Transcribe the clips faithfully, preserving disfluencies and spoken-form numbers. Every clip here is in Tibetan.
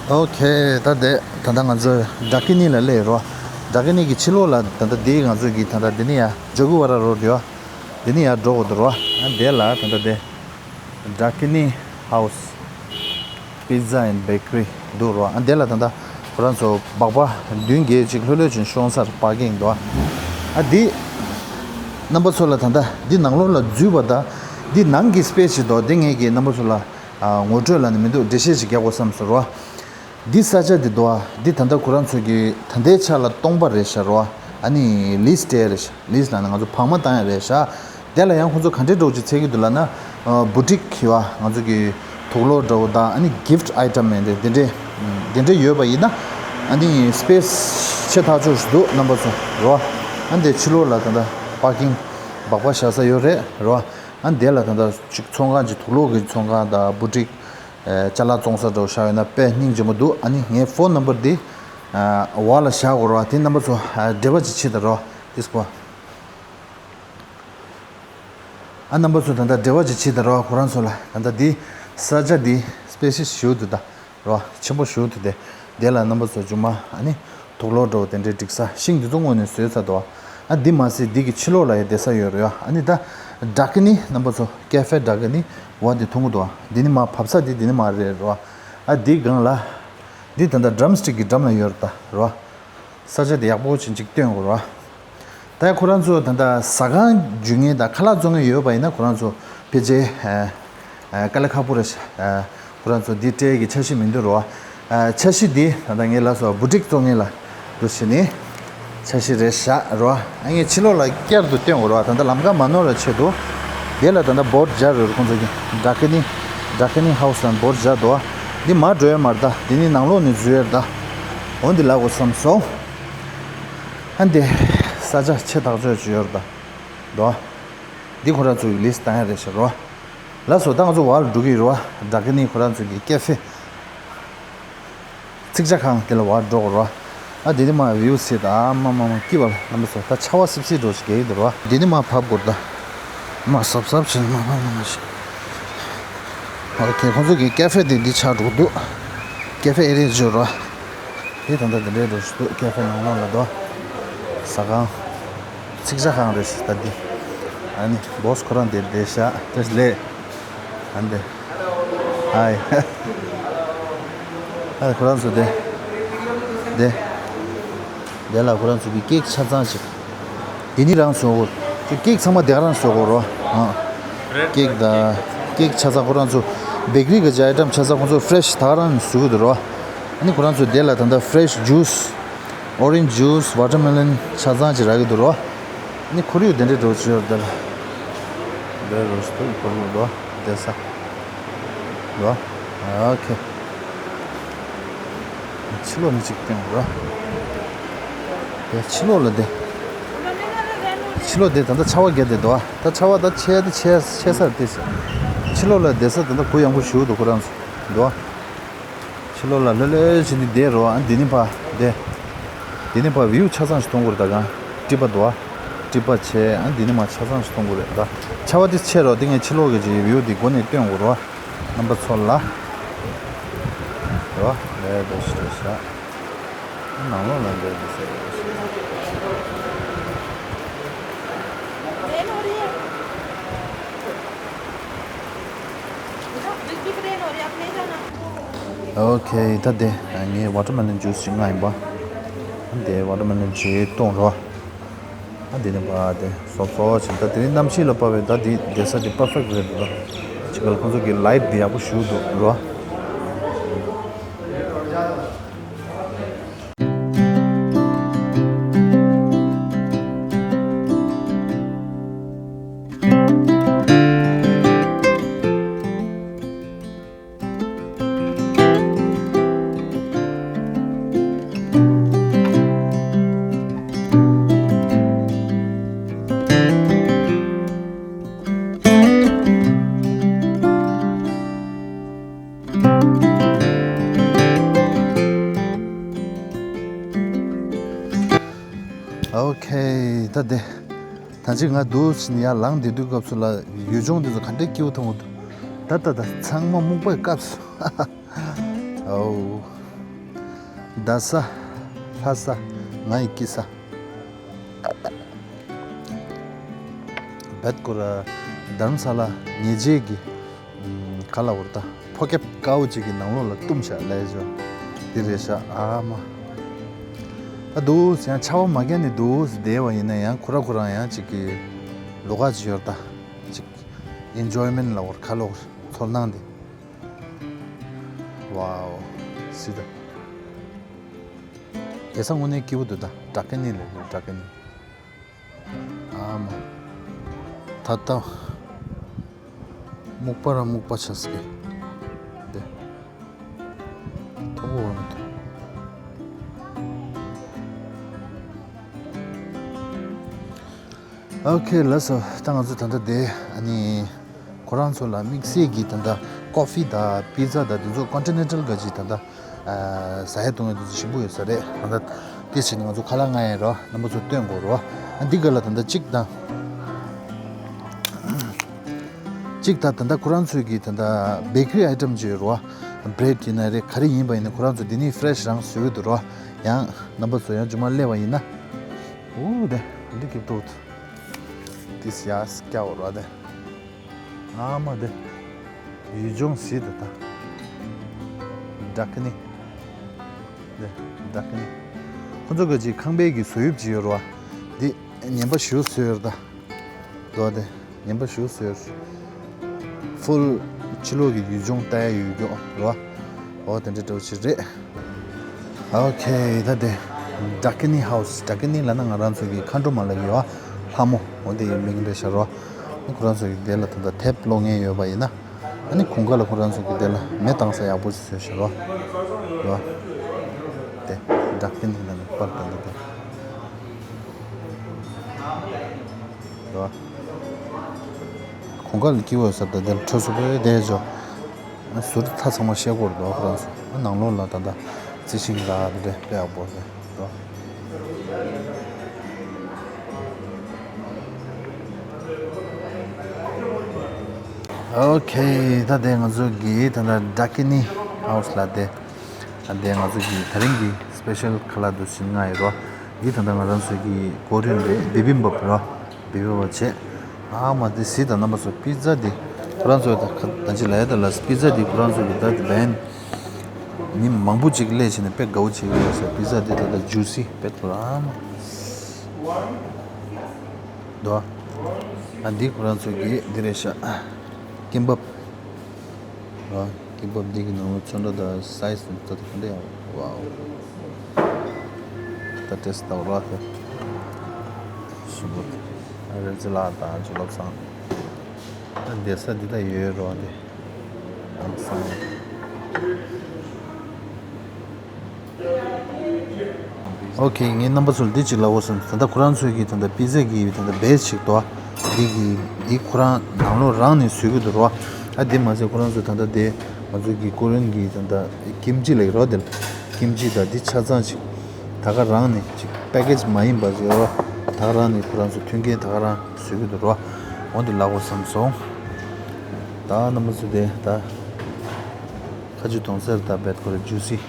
ཨོ་ཁེ། ད་དེ་ད་ལྟ་ང་ཚོ་ཌ་ཀི་ནི་ལ་སླེབས་རོ། ཌ་ཀི་ནི་གི་ཕྱི་ལོགས་ལ་ད་ལྟ་འདི་ང་ཚོ་གི་ད་ལྟ་འདི་ནི་ཡ་ཇོ་གུ་ཝ་ར་རོ་ཌི་ཡོད། འདི་ནི་ཡ་འགྲོ་དགོས་འདུག་རོ། ཨ་དེ་ལ་ད་ལྟ་དེ་ཌ་ཀི་ནི་ཧའུ་སི་པི་ཛ་ཨེན་ཌ་བེ་ཀི་རི་འདུག་རོ། ཨ་དེ་ལ་ད་ལྟ་ཁོ་རང་ཚོ་སྦག་སྦག་བདུན་བརྒྱད་ཅིག་ལྷོད་ལྷོད་ཅིག་ཤོང་སར་པར་ཀིང་འདུག་ཨ་འདི་རྣམ་པ་ཚོ་ལ་ད་ལྟ་འདི་ནང་ལོགས་ལ་འཛུལ་བ་དང་འདི་ནང་གི་སི་པེ་སི་ཞིག་འདུག་འདི་ངས་ཀྱི་རྣམ་པ་ཚོ་ལ་ཨ་ངོ་སྤྲོད་ལ་ནི་མི་འདུག་འགྲེལ་བཤད་ཞིག་རྒྱག་དགོས་བསམ་སོང་རོ། འདི་ས་ཆ་འདི་འདུག་ཨ། འདི་ད་ལྟ་ཁོ་རང་ཚོ་གི་ད་ལྟའི་ཆ་ལ་སྟོང་པ་རེད་ཤག་རོ། ཨ་ནི་ལིས་སྤྲད་རེད་ཤག་ལིས་ལ་ནི་ང་ཚོ་བག་མ་བཏང་ཡ་རེད་ཤག་དེ་ལ་ཡང་ཁོ་ཚོ་ག་འདྲའི་འགྲོ་ཅིག་འཚོལ་གི་འདུག་ལབ་ན། བུ་ཊིག་གི་བ་ང་ཚོ་གི་དུག་ལོག་འདྲ་བོ་དང་ཨ་ནི་གིཕ་ཊི་ཨའི་ཊམ་མེད་འདི་འདི་འདྲའི་འདི་འདྲའི་ཡོད་པ་ཡིན་ན་ཨ་ནི་སི་པེ་སི་ཆེ་ཐག་ཆོད་ཞིག་འདུག་རྣམ་པ་ཚོ་རོ། ཨ་འདི་ཕྱི་ལོགས་ལ་ད་ལྟ་པར་ཀིང་སྦག་སྦག་བཞག་ས་ཡོད་རེད་རོ། ཨ་འདི་ལ་ད་ལྟ་ཅིག་ཚོང་ཁང་ཅིག་དུག་ལོག་གི་ཚོང་ཁང་དང་བུ་ཊིག་ཅ་ལག་བཙོང་ས་འདྲ་བོ་བཞག་ཡོད་ན་དཔེ་སྙིང་རྗེ་མོ་འདུག་ཨ་ནི་ངའི་ཕོན་ནམ་བར་འདི་ཨ་འོག་ལ་བཞག་དགོས་རོ། དེ་རྣམ་པ་ཚོ་ཨ་འབྲེལ་བ་ཅིག་བྱེད་དང་རོ། དེ་སྐོར་ཨ་རྣམ་པ་ཚོ་ད་ལྟ་འབྲེལ་བ་ཅིག་བྱེད་དང་རོ། ཁོ་རང་ཚོ་ལ་ད་ལྟ་འདི་ས་ཆ་འདི་སི་པེ་ཤལ་ཞེ་པོ་འདུག་ད་རོ། ཆེན་པོ་ཞེ་པོ་འདུག་དེ་དེ་ལ་རྣམ་པ་ཚོ་མཇུག་མ་ཨ་ནི་དུག་ལོག་འདྲ་བོ་དེ་འདྲའི་སྒྲིག་ས་ཤིང་འདི་ཚོ་དངོས་ནས་བཟོས་ཚར་འདུག་ཨ་འདི་མ་ཟད་འདི་གི་ཕྱི་ལོགས་ལ་ཡང་བསྡད་ས་ཡོད་རེད་ཡ། ཨ་ནི་ད་ཌ་ཀི་ནི་རྣམ་པ་ཚོ་ཀེ་ཧྥེ་ཌ་ཀི་ནི་བ་འདི་མཐོང་གི་འདུག་འདི་ནི་མ་བབས་ས་འདི་འདི་ནི་མ་རེད་རོ། ཨ་འདི་སྒང་ལ་འདི་ད་ལྟ་ཌ་རམ་སི་ཊིག་གི་འགྲམ་ལ་ཡོད་རེད་ད་རོ། ས་ཆ་འདི་ཡག་པོ་ཅིག་ཅིག་སྟོན་དགོས་རོ། ད་ཁོ་རང་ཚོ་ད་ལྟ་ཟ་ཁང་འཇུ་མཁན་དང་ཁ་ལག་བཙོང་མཁན་ཡོད་པ་ཡིན་ན་ཁོ་རང་ཚོ་ཕལ་ཆེར་ཨ་ཨ་དཀའ་ལས་ཁག་པོ་རེད་ཤག་ཨ་ཁོ་རང་ཚོ་འདི་སྤྲད་ཀྱི་འཆར་གཞི་མི་འདུག་རོ། ཨ་འཆར་གཞི་འདི་ད་ལྟ་ངས་ལབ་སོང་བུ་ཊིག་བཙོང་མཁན་ལ་འདུག་བྱས་ནས་འཆར་གཞི་རེད་ཤག་རོ། ཨ་ངས་ཕྱི་ལོགས་ལ་བསྐྱར་དུ་སྟོན་དགོས་རོ། ད་ལྟ་ལམ་ཁ་མ་ནོར་བའི་ཆེད་དུ་དེ་ལ་ད་ལྟ་བོར་ཌི་སྦྱར་རེད། ཁོང་ཚོ་གི་ཌ་ཀི་ནི་ཌ་ཀི་ནི་ཧའུ་སི་ལ་བོར་ཌི་སྦྱར་འདུག་འདི་མར་འགྲོ་ཡ་མ་རེད་ད། འདི་ནི་ནང་ལོགས་ནས་འཛུལ་ཡ་རེད་ད། འོ་འདི་ལབ་དགོས་བསམ་སོང་། ཨ་འདི་ས་ཆ་ཆེ་ཐག་ཆོད་ཅིག་ཡོད་རེད་ད། འདུག་འདི་ཁོ་རང་ཚོའི་ལིས་བཏང་ཡ་རེད་ཤག་རོ། ལགས་སོ། ད་ང་ཚོ་བར་འགྲོ་གི་རོ། ཌ་ཀི་ནི་ཁོ་རང་ཚོ་གི་ཀེ་ཧྥེ་ཚིག་ཇ་ཁང་དེ་ལ་བར་འགྲོ་དགོས་རོ། ཨ་འདི་ནི་མ་བིའུ་སི་ད་ཨ་མ་མ་མ་སྐྱིད་པ་རྣམ་པ་ཚོ། ད་ཆར་པ་སིབ་སིབ་འགྲོ་ཞིག་རྒྱག་གི་འདུག་རོ། འདི་ནི་མ་བབས་དགོས་རེད་ད། མ་སབ་སབ་བྱས་མ་མ་མ་མ་ཞིག་ཨོ་ཁེ། ཁོང་ཚོ་གི་ཀེ་ཧྥེ་དེ་འདི་ཆགས་འགྲོ་གི་འདུག་ཀེ་ཧྥེ་ཨེ་རི་ཡ་ཅིག་ཡོད་རོ། དེ་ད་ལྟ་དེ་འདྲའི་འགྲོ་བཞིན་འདུག་ཀེ་ཧྥེ་ནང་ལོགས་ལ་འདུག་ཟ་ཁང་། ཚིག་ཇ་ཁང་རེད་ཤག་ད་འདི། ཨ་ནི་བོ་སི་ཁོ་རང་དེར་བསྡད་ཤག་བཀྲ་ཤིས་བདེ་ལེགས། ཨ་འདི། ཧའི། ཨ་ཁོ་རང་ཚོ་དེ། དེ། དེ་ལ་ཁོ་རང་ཚོ་གི་ཀེག་ཆ་ཚང་ཅིག་དེ་ནི་རང་བཟོ་དགོས། ཀེག་ཚང་མ་དེ་ག་རང་བཟོ་དགོས་རོ། ཨ། ཀེག་དང་། ཀེག་ཆ་ཚང་ཁོ་རང་ཚོ་བེ་ཀི་རི་གི་ཨའི་ཊམ་ཆ་ཚང་ཁོ་ཚོ་ཕེ་རེ་ཤི་ད་ག་རང་བཟོ་གི་འདུག་རོ། ཨ་ནི་ཁོ་རང་ཚོ་དེ་ལ་ད་ལྟ་ཕེ་རེ་ཤི་ཇུས། ཨོ་རེན་ཇི་ཇུས། ཝ་ཊར་མེ་ལོན་ཆ་ཚང་ཅིག་རག་གི་འདུག་རོ། ཨ་ནི་ཁོར་ཡུག་དེ་འདྲའི་འགྲོ་ཅིག་ཡོད་རེད་ད། དེ་རོ་སི་ཏུ་ཁོར་ཡུག་འདུག་བསྡད་ས། འདུག་ཨོ་ཁེ། ཕྱི་ལོགས་ནས་ཅིག་སྟོན་རོ། དེ་ཕྱི་ལོགས་ལ་བསྡད། ཕྱི་ལོགས་དེ་ད་ལྟ་ཆར་པ་བརྒྱབ་བསྡད་འདུག་ད་ཆར་པ་ད་ཆད་ད་ཆད་ཆད་ས་རེད་དེ། ཕྱི་ལོགས་ལ་བསྡད་ས་ད་ལྟ་གུ་ཡངས་པོ་ཞེ་པོ་འདུག་ཁོ་རང་ཚོ་འདུག་ཕྱི་ལོགས་ལ་ལྷོད་ལྷོད་བྱས་ནས་བསྡད་རོགས། ཨ་འདི་ནི་ཕ་བསྡད། འདི་ནི་ཕ་བིའུ་ཆ་ཚང་ཞིག་མཐོང་གི་རེད། ད་གང་ཀྲི་པ་འདུག་ཨ། ཀྲི་པ་བྱས། ཨ་འདི་ནི་མ་ཆ་ཚང་ཞིག་མཐོང་གི་རེད་ད། ཆར་པ་དེ་ཆད་རོགས། འདི་ངས་ཕྱི་ལོགས་ཀྱི་ཅིག་བིའུ་འདི་སྒོ་ནས་སྟོན་དགོས་རོགས། རྣམ་པ་ཚོ་ལ། རོགས་ལས་དེ་ཞིག་བྱ། ནང་ལོགས་ལ་འདྲེ་འདུག་ཟེར། ཨོ་ཁེ། ད་དེ་ངས་ཝ་ཊར་མེ་ལོན་ཇུས་ཅིག་མངགས་ཡིན་པ། དེ་ཝ་ཊར་མེ་ལོན་ཇུས་བཏུང་རོགས། ཨ་དེ་ནས་ཕར་དེ་སོབ་སོབ་བྱས། ད་དེ་རིང་གནམ་གཤིས་ལ་དཔག་པའི་ད་དེ་བསྡད་ས་དེ་པར་ཕེག་རེད་འདུག་ད་ཅིག་ག་ལ་ཁོང་ཚོ་གི་ལའིཊ་དེ་ཡག་པོ་ཞེ་པོ་འདུག་རོ། ཨོ་ཁེ། ད་དེ། ད་ཅི་ང་འདུག་ཕྱིན་ཡར་ལངས་བསྡད་དུས་སྐབས་སུ་ལ་ཡུལ་ལྗོངས་འདི་ཚོ་ག་འདྲའི་སྐྱིད་པོ་མཐོང་གི་འདུག་ད་ད་ད་ཚང་མ་སྨུག་པའི་སྐབས་སུ། ཨོ། རྡ་ས། ལྷ་ས། ང་ཡི་སྐྱིད་ས། བེད་ཀོ་ར། དྷ་རམ་ས་ལ་ཉེ་རྗེས་ཀྱི་ག་ལ་བར་ད་ཕོ་ཁེབ་དཀར་པོ་ཅིག་གི་ནང་ལོགས་ལ་བཏུམ་བཞག་ལས་བྱོ། འདི་རེད་ཤག་ཨ་མ། ད་འདུག་ཡང་ཆར་པ་མ་བརྒྱབ་ནས་འདུག་བསྡད་པ་ཡིན་ན་ཡང་ཁོ་ར་ཁོ་རང་ཡང་ཅིག་གི་ལོགས་ཀ་ཅིག་ཡོད་ད། ཅིག་ཨེན་ཇོའི་མེན་ལ་བར་ཁ་ལོག་ཚོར་སྣང་འདི། ཝའོ། སི་ད། རྒྱལ་ས་དངོས་གནས་སྐྱིད་པོ་འདུག་ད། ཌ་ཀ་ནི་ལ་ཡོད། ཌ་ཀ་ནི། ཨ་མ། ད་ལྟ་སྨུག་པ་ར་སྨུག་པ་ཆགས་སི་ཀེ། དེ། ཐོག་པོ་བར་མི་ཐུབ། ཨོ་ཁེ། ལགས་སོ། ད་ང་ཚོ་ད་ལྟ་དེ་ཨ་ནི་ཁོ་རང་ཚོ་ལ་དམིགས་བསལ་གྱི་ད་ལྟ་ཀོ་ཧྥི་དང་པི་ཛ་དང་དེ་ཚོ་ཀོན་ཊི་ནེན་ཊལ་ག་ཅིག་ད་ལྟ་ཨ་ཟ་ཡ་བཏུང་ཡ་དེ་ཚོ་ཞིམ་པོ་ཡོད་ས་རེད། ད་ལྟ་དེ་བྱས་ནས་ང་ཚོ་ཁ་ལག་མངགས་ཡ་རོ། རྣམ་པ་ཚོ་སྟོན་དགོས་རོ། ཨ་འདི་ག་ལ་ད་ལྟ་གཅིག་དང་གཅིག་ད་ད་ལྟ་ཁོ་རང་ཚོའི་གི་ད་ལྟ་བེ་ཀ་རི་ཨའི་ཊམ་ཅིག་ཡོད་རོ། བྷི་རེཌ་ཡིན་ན་རེད། ག་རེ་ཡིན་པ་ཡིན་ན་ཁོ་རང་ཚོ་འདི་ནས་ཕི་རེ་ཤི་རང་བཟོ་གི་འདུག་རོ། ཡང་རྣམ་པ་ཚོ་ཡང་རྗེས་མ་སླེབས་པ་ཡིན་ན། ཨོ་དེ་འདི་གི་ཏོག་ཏོ། འདི་སི་ཡ་སི་ཀྱ་འོ་ར་དེ། ཨ་མ་དེ། ཡུལ་ལྗོངས་སི་ད་ད། ཌ་ཀ་ནི། དེ། ཌ་ཀ་ནི། ཁོ་ཚོ་ག་ཅིག་ཁང་པའི་གི་བཟོ་དབྱིབས་ཅིག་ཡོད་ར་བ། འདི་ངན་པ་ཞེ་པོ་བཟོས་ཡོད་ར་ད། དོ་དེ། ངན་པ་ཞེ་པོ་བཟོས་ཡོད། ཕུལ་ཕྱི་ལོགས་ཀྱི་ཡུལ་ལྗོངས་ལྟ་ཡ་ཡོད་རྒྱུ་ར་བ། ཨོ་དེ་འདྲ་འདྲ་བོ་ཅིག་རེད། ཨོ་ཁེ། ད་དེ་ཌ་ཀ་ནི་ཧའུ་སི། ཌ་ཀ་ནི་ལབ་ན་ང་རང་ཚོ་གི་མཁའ་འགྲོ་མ་ལ་ཡོད་ཨ། ལྷ་མོ། འོ་དེ་ཡི་མིང་རེད་ཤག་རོ། ཁོ་རང་ཚོ་གི་དེ་ལ་ད་ལྟ་དེབ་ཀློག་མཁན་ཡོད་པ་ཡིན་ན། ཨ་ནི་གུང་དཀར་ལ་ཁོ་རང་ཚོ་གི་དེ་ལ་མེ་བཏང་ས་ཡག་པོ་ཞིག་བཟོས་ཤག་རོ། རོ། དེ་ཌ་ཀ་ནི་ལབ་ན་པར་ད་ད་དེ། རོ། གུང་དཀར་ལ་སྐྱིད་པོ་ཡོད་ས་ད་དེ་ལ་ཁྲོ་སུ་པོའི་དེ་ཇོ། ཟུར་ཐ་ཚང་མ་ཤེལ་སྒོ་རེད་འདུག་ཁོ་རང་ཚོ། ནང་ལོགས་ལ་ད་ལྟ་རྩི་ཤིང་ར་དེ་འདྲ་དཔེ་ཡག་པོ་རེད་འདུག་ཨོ་ཁེ། ད་དེ་ང་ཚོ་གི་ད་ལྟ་ཌ་ཀ་ནི་ཧའུ་སི་ལ་དེ། ད་དེ་ང་ཚོ་གི་དེ་རིང་གི་སི་པེ་ཤལ་ཁ་ལག་འདུག་སེ་མངགས་ཡོད་རོ། འདི་ད་ལྟ་ང་རང་ཚོ་གི་ཀོ་རི་ཡན་རེད། བི་བི་བྷབ་རོ། བི་བི་བྷབ་བྱས། ཨ་མ་དེ་གཟིགས་དང་རྣམ་པ་ཚོ། པི་ཛ་འདི་ཁོ་རང་ཚོ་ད་ག་ད་ཅི་ལབ་ཡ་ད་ལ། པི་ཛ་འདི་ཁོ་རང་ཚོ་གི་ད་འདི་བན་མི་མང་པོ་ཅིག་སླེབས་བྱས་ནས་དཔེ་དགའ་པོ་བྱེད་ཀྱི་ཡོད་ཟེར། པི་ཛ་འདི་ད་ད་ཇུ་སི་དཔེ་ཁོ་རང་དོ། ཨ་འདི་ཁོ་རང་ཚོ་གི་འདི་རེད་ཤག་ཀིམ་བབ། ཨ་ཀིམ་བབ་འདི་གི་ནང་ལ་ཚོན་ཁྲ་དང་སའི་ཛི་དང་ད་ད་ག་འདྲ་ཡང་། ཝའོ། ད་ཏེས་ཏའོ་ར་ཁེ། ཞིམ་པོ། ཨ་རེ་ཛི་ལགས་དང་ཇོ་ལབ་སང་། ཨ་བསྡད་ས་འདི་ད་ཡོད་རོ་འདི། ཨ་སང་། ཨོ་ཁེ། ངས་རྣམ་པ་ཚོ་ལ་འདི་གཅིག་ལབ་དགོས་བསམ། ད་ལྟ་ཁོ་རང་ཚོས་ཀྱི་ད་ལྟ་པི་ཛ་གི་ད་ལྟ་བེ་སི་ཅིག་འདུག་འདི་གི་འདི་ཁོ་རང་ནང་ལོགས་རང་ནས་བཟོས་ཀྱི་འདུག་རོ། ཨ་འདི་མ་ཟད་ཁོ་རང་ཚོ་ད་ལྟ་དེ་ང་ཚོ་གི་ཀོ་རི་ཡན་གྱི་ད་ལྟ་ཀིམ་ཅི་ལབ་ཀྱི་རོ། དེ་ལ་ཀིམ་ཅི་དང་འདི་ཆ་ཚང་ཅིག་ད་ག་རང་ནས་ཅིག་པེ་ཀེ་ཇི་མ་ཡིན་པ་ཟེར་རོ། ད་ག་རང་ནས་ཁོ་རང་ཚོ་མཐུན་རྐྱེན་ད་ག་རང་བཟོས་ཀྱི་འདུག་རོ། འོ་འདི་ལབ་དགོས་བསམ་སོང་། ད་རྣམ་པ་ཚོ་དེ་ད། ཁ་ཆུ་དོང་ཟེར་ད་བེད་ཁོ་རེ་ཇུ་སི།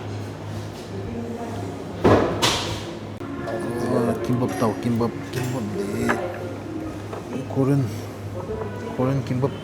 ཀིམ་བབ་ལྟ་བུ། ཀིམ་བབ། ཀིམ་བབ་ལས། ཀོ་རི་ཡན། ཀོ་རི་ཡན་ཀིམ་བབ།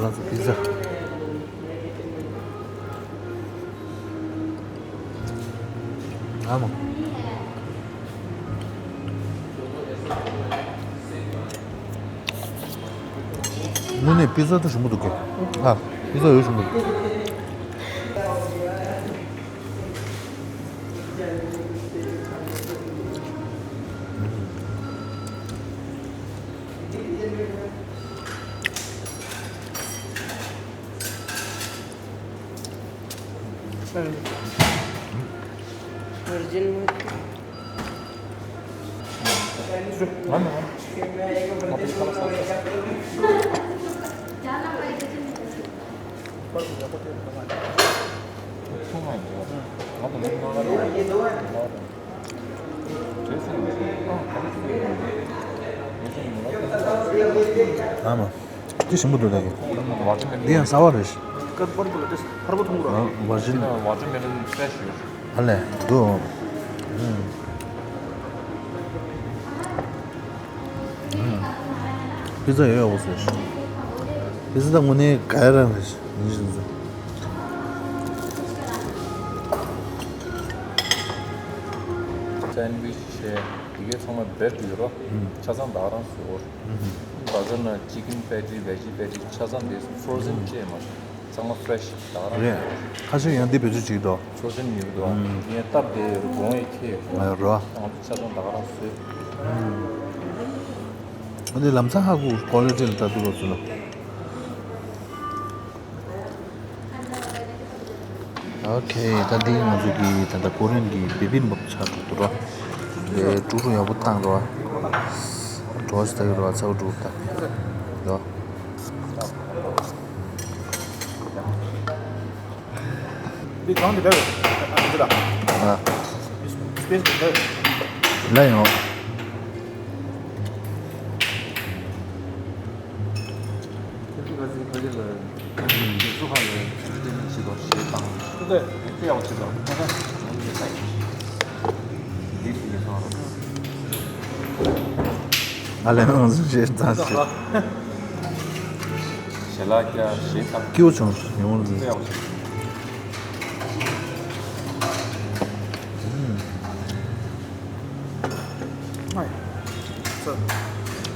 ང་ཚོ་པི་ཛ། ཨ་མ། དངོས་གནས་པི་ཛ་དེ་ཞིམ་པོ་འདུག་གས། ཨ། པི་ཛ་ཡོད་ཞིམ་པོ་འདུག་ཨ་མ། དེ་ཞིམ་པོ་འདུག་ད་གི། འདི་ཡང་ཟ་བ་རེད། ཀར་པར་པོ་ལ་དེ་ཧར་པོ་མཐོང་གི་རེད། ཝར་ཇིན། ཝ་ཊར་མེ་ལོན་ཕེ་རེ་ཤི་ཡོད། ཨ་ལས་འདུག། ཨུམ། ཨུམ། པི་ཛ་ཡོད་ཡོད་པོ་ཟེར། པི་ཛ་ད་དངོས་གནས་ག་ཡ་རང་རེད་ཡིན་བཞིན་བཟོ། སེན་ཝིཆ་བྱས། དེ་གའི་ཚང་མ་བེད་དུ་ཡོད་རོ། ཨུམ། ཆ་ཚང་ད་ག་རང་བཟོ། ཨུམ། བ་ཟ་ན་ཅི་ཀིན་པེ་ཊི་རི་ཝེ་ཇི་པེ་ཊི་རི་ཆ་ཚང་དེ་ཕོ་རོ་ཟན་ཅེས་མ་ཚང་མ་ཕེ་རེ་ཤི་ད་ག་རང་རེད། བཟོ། ཁ་ཤས་ཡང་འདི་བེད་སྤྱོད་བྱེད་ཀྱི་འདུག། ཕོ་རོ་ཟན་ཡོད་འདུག། ཨུམ། ངས་སྟབས་བདེ་ཡོད་རོ། གོང་ཡི་ཁེ་ཡོད་རོ། ཨ་རོ། ང་ཚོ་ཆ་ཚང་ད་ག་རང་བཟོས། ཨུམ། འདི་ལམ་སང་ཧ་གོ་ཀོ་ལི་ཊི་ལ་ལྟ་དུས་ལོ་ཚོད་ལ། ཨོ་ཁེ། ད་འདི་ང་ཚོ་གི་ད་ལྟ་ཀོ་རི་ཡན་གྱི་བི་བི་བྷབ་ཆགས་འགྲོ་འདུག་ར། དེ་དཀྲུག་དཀྲུག་ཡག་པོ་བཏང་རོགས། འགྲོ་ཞིག་ད་གི་རོགས་ཚ་བོ་འགྲོ་ད། ཡོ། འདི་གང་འདི་འདྲ་རེད། ཨ་འདི་ལ། ཨ། སི་པེ་སི་འདི་འདྲ་རེད། ལ་ཡོང་། ཁྱེད་ཚོ་ཁ་སང་ཕ་གི་ལ་རྒན་གསོ་ཁང་ལ་ཚུར་བསྟན་ནས་བྱེད་དོ་ཞེས་དང་། ཨུ་ཏེ། དེ་ཡག་པོ་བྱེད་དོ། ད་ལྟ་ང་ཚོ་ཡོད་ས་ཡིན། འདི་ཞིག་ཡོད་སོང་རོགས། ང་ལས་ང་ཚོ་ཞེས་དང་ཞེས། ཞལ་ལག་བཀྱག་ཞེས་དང་། སྐྱིད་པོ་བྱུང་ཡོང་ལ། དེ་ཡག་པོ་བྱེད།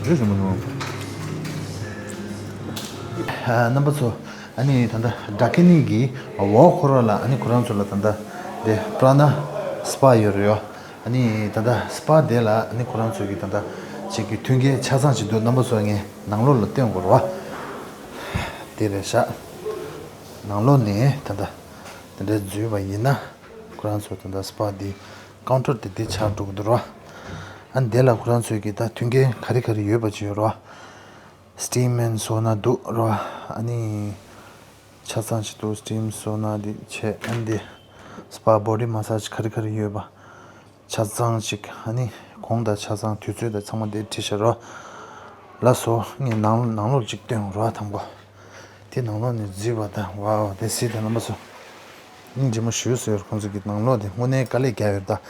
རེད་ཞུ་མ་མྱོང་། རྣམ་པ་ཚོ། ཨ་ནི་ད་ལྟ་ཌ་ཀི་ནི་གི་འོག་ཁོ་ར་ལ་ཨ་ནི་ཁོ་རང་ཚོ་ལ་ད་ལྟ་དེ་པྲ་ན་སི་པ་ཡོད་རེད་ཡོ། ཨ་ནི་ད་ལྟ་སི་པ་དེ་ལ་ཨ་ནི་ཁོ་རང་ཚོ་གི་ད་ལྟ་ཅིག་གི་མཐུན་རྐྱེན་ཆ་ཚང་ཅིག་འདུག། རྣམ་པ་ཚོ་ངས་ནང་ལོགས་ལ་སྟོན་དགོས་རེད་བ། དེ་རེད་ཤག། ནང་ལོགས་ནས་ད་ལྟ་དེ་འདྲ་འཛུལ་བ་ཡིན་ན་ཁོ་རང་ཚོ་ད་ལྟ་སི་པ་དེ་ཀའུན་ཊར་དེ་དེ་ཆགས་འགྲོ་གི་འདུག་རེད་བ། ཨ་ནི་དེ་ལ་ཁོ་རང་ཚོ་གི་ད་མཐུན་རྐྱེན་ག་རེ་ག་རེ་ཡོད་པ་ཅིག་ཡོད་རེད་བ། སི་ཊིམ་ཨེན་སོ་ན་འདུག་རོ། ཨ་ནི་ཆ་ཚང་ཅིག་འདུག། སི་ཊིམ་སོ་ན་འདི་བྱས། ཨ་ནི་འདི་སི་པ་བོ་ཌི་མ་སཱ་ཇི་ག་རེ་ག་རེ་ཡོད་པ་ཆ་ཚང་ཅིག། ཨ་ནི་གོང་དང་ཆ་ཚང་དུས་ཚོད་དང་ཚང་མ་འདི་བྲིས་བཞག་རོ། ལགས་སོ། ངས་ནང་ནང་ལོགས་ཅིག་སྟོན་རོ་དང་པོ། དེ་ནང་ལོགས་ནས་འཛུལ་བ་དང་། ཝའོ། དེ་སི་དང་རྣམ་པ་ཚོ། སྙིང་རྗེ་མོ་ཞུ་ཟེར། ཁོང་ཚོ་གི་ནང་ལོགས་དེ་དངོས་གནས་དཀའ་ལས་རྒྱག་ཡོད་ད།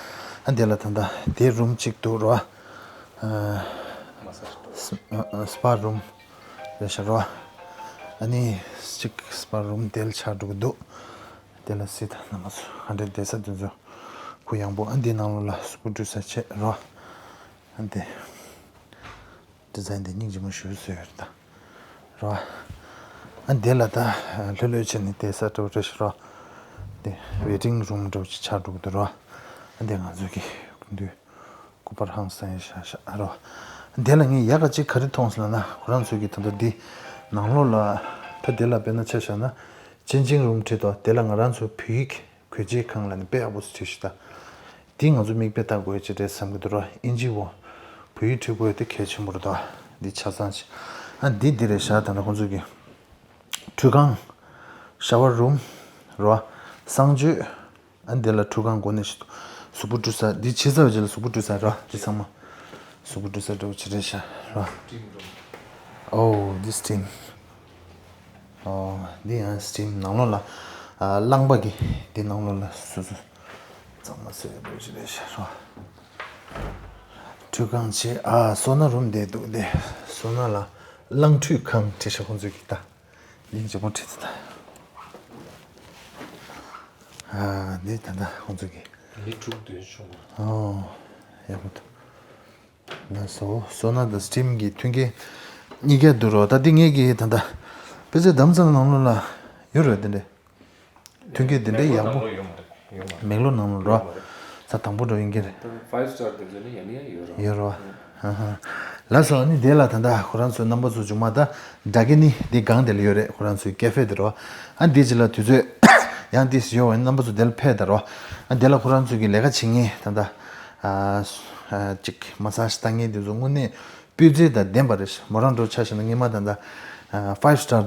ཨ་འདི་ལ་ད་ལྟ་དེ་རུམ་གཅིག་འདུག་རོ། ཨ། སི་ཨ་ཨ་སི་པ་རུམ་རེད་ཤག་རོ། ཨ་ནི་གཅིག་སི་པ་རུམ་དེ་ལ་ཆགས་འགྲོ་གི་འདུག། དེ་ལ་སི་དང་རྣམ་པ་ཚོ་ག་འདྲ་བསྡད་ས་དེ་ཚོ་གུ་ཡངས་པོ། ཨ་འདི་ནང་ལོགས་ལ་གཟུགས་པོ་འཁྲུད་ས་བྱས་རོ། ཨ་འདི། ཌི་ཛའིན་དེ་སྙིང་རྗེ་མོ་ཞེ་པོ་བཟོས་ཡོད་རེད་ད། རོ། ཨ་འདི་ལ་ད་ལྷོད་ལྷོད་བྱས་ནས་བསྡད་ས་འདྲ་བོ་འདྲ་ཞིག་རོ། དེ་ཝེ་ཊིང་རུམ་འདྲ་བོ་ཅིག་ཆགས་འགྲོ་གི་འདུག་རོ། ཨ་འདི་ང་ཚོ་གི་སྐུ་མདུན་སྐུ་པར་ཧང་སང་ཡོད་ཤག་ཤག་རོ། ཨ་འདི་ལ་ངས་ཡག་ག་ཅིག་ག་རེ་མཐོང་སོང་ལབ་ན། ཁོ་རང་ཚོ་གི་ད་ལྟ་འདི་ནང་ལོགས་ལ་ད་འདི་ལ་དཔེར་ན་ཆ་བཞག་ན་ཅན་ཅིང་རུམ་བྲིས་འདུག། དེ་ལ་ང་རང་ཚོ་བོད་ཡིག་གོས་ཆེན་ཁང་ལ་ནི་དཔེ་ཡག་པོ་བྲིས་ཤག་ད། དེ་ང་ཚོ་མིག་དཔེ་ལྟ་དགོས་ཅིག་རེད་བསམ་གྱི་འདུག་ར། ཨིན་ཇི་བོ་བོད་ཡིག་བྲིས་དགོས་དེ་གལ་ཆེན་པོ་རེད་དོ། འདི་ཆ་ཚང་ཅིག། ཨ་འདི་འདི་རེད་ཤག། ད་ནི་ཁོང་ཚོ་གི་ཁྲུས་ཁང་། ཤ་ཝར་རུམ་ར། གསང་སྤྱོད། ཨ་འདི་ལ་ཁྲུས་ཁང་སྒོ་ནས་ཤི་འདུག། གཟུགས་པོ་བཀྲུ་ས། འདི་ཕྱི་ས་བ་ཅིག་ལ་གཟུགས་པོ་བཀྲུ་ས་ར། འདི་ཚང་མ་གཟུགས་པོ་བཀྲུ་ས་འདྲ་བོ་ཅིག་རེད་ཤག་ར། ཨོ་འདི་སི་ཊིམ། ཨོ། འདི་ཡང་སི་ཊིམ་ནང་ལོགས་ལ། ཨ་རླངས་པ་གི་འདི་ནང་ལོགས་ལ་སོ་སོ་གཙང་མ་བཟོས་ཡོད་པ་ཞིག་རེད་ཤག་རོ། ཁྲུས་ཁང་བྱས། ཨ་སོ་ན་རུམ་བསྡད་འདུག། འདི་སོ་ན་ལ་རླངས་ཁྲུས་ཁང་བྲིས་ཤག་ཁོང་ཚོས་ཀྱི་ད། འདི་ཇེ་མོ་བྲིས་ད། ཨ་འདི་ད་ལྟ་ཁོང་ཚོས་ཀྱི། མི་དྲུག་བདུན་བྱུང་བ། ཨོ། ཡག་པོ་འདུག། ལགས་སོ། སོ་ན་དང་སི་ཊིམ་གྱི་མཐུན་རྐྱེན་གཉིས་ཀ་འདུག་རོ། ད་འདི་ངེད་ཀྱི་ད་ལྟ་དཔེ་ཆ་དམ་ཚང་ནང་ལོགས་ལ་ཡོད་རེད་དེ་འདྲ། མཐུན་རྐྱེན་དེ་འདྲ་ཡག་པོ། མེག་ལོར་ནང་ལོགས་ལ་ཡོད་མ་རེད། མེག་ལོར་ནང་ལོགས་རོ། ད་ད་དང་པོ་འགྲོ་ཡིན་གྱི་རེད། ད་ཕའིབ་སི་ཊར་དེ་ཚོ་ནི་ཡང་ནས་ཡང་ཡོད་རོ། ཡོད་རོ། ཨ་ཧ། ལགས་སོ། ཨ་ནི་དེ་ལ་ད་ལྟ་ཁོ་རང་ཚོའི་རྣམ་པ་ཚོ་མཇུག་མ་ད་ཌ་ཀི་ནི་འདི་སྒང་དེ་ལ་ཡོད་རེད། ཁོ་རང་ཚོའི་ཀེ་ཧྥེ་དེ་རོ། ཨ་འདི་ཅི་ལ་དུས་ཚོད་ ཡང་ཏིས་ཡོད་བས་རྣམ་པ་ཚོ་དེ་ལ་ཕེབས་ད་རོ། ཨ་དེ་ལ་ཁོ་རང་ཚོ་གི་ལས་ཀ་བྱེད་མཁན་ད་ལྟ་ཨ་ཨ་ཅིག་མ་སཱ་ཇི་བཏང་མཁན་དེ་ཚོ་དངོས་གནས་སྤུས་ཚད་དང་ལྡན་པ་རེད། མོ་རང་འགྲོ་ཆ་བཞག་ན་སྔོན་མ་ད་ལྟ་ཨ་ཕའིབ་སི་ཊར་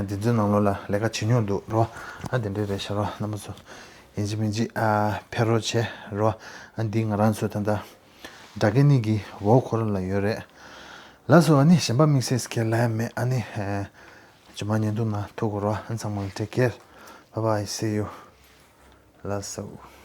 དེ་ཚོའི་ནང་ལོགས་ལ་ལས་ཀ་བྱེད་མྱོང་འདུག་རོ། ཨ་དེ་འདྲས་རེད་ཤག་རོ། རྣམ་པ་ཚོ་ཡིན་གཅིག་མིན་གཅིག་ཨ་ཕེབས་རོགས་བྱེད་རོ། ཨ་འདི་ང་རང་ཚོ་ད་ལྟ་སྦྲ་གི་ནི་གི་འོག་ཁོ་ར་ལ་ཡོད་རེད། ལགས་སོ། ཨ་ནི་གཞན་པ་དམིགས་བསལ་ཁྱེད་ལ་ཡང་མེད། ཨ་ནི་ཨ་རྗེས་མ་བརྙན་ཐུང་ནང་ཐུག་གོ་རོ། ཨ་ཚང་མ་ལ་take care, bye bye, see you. ལགས་སོ།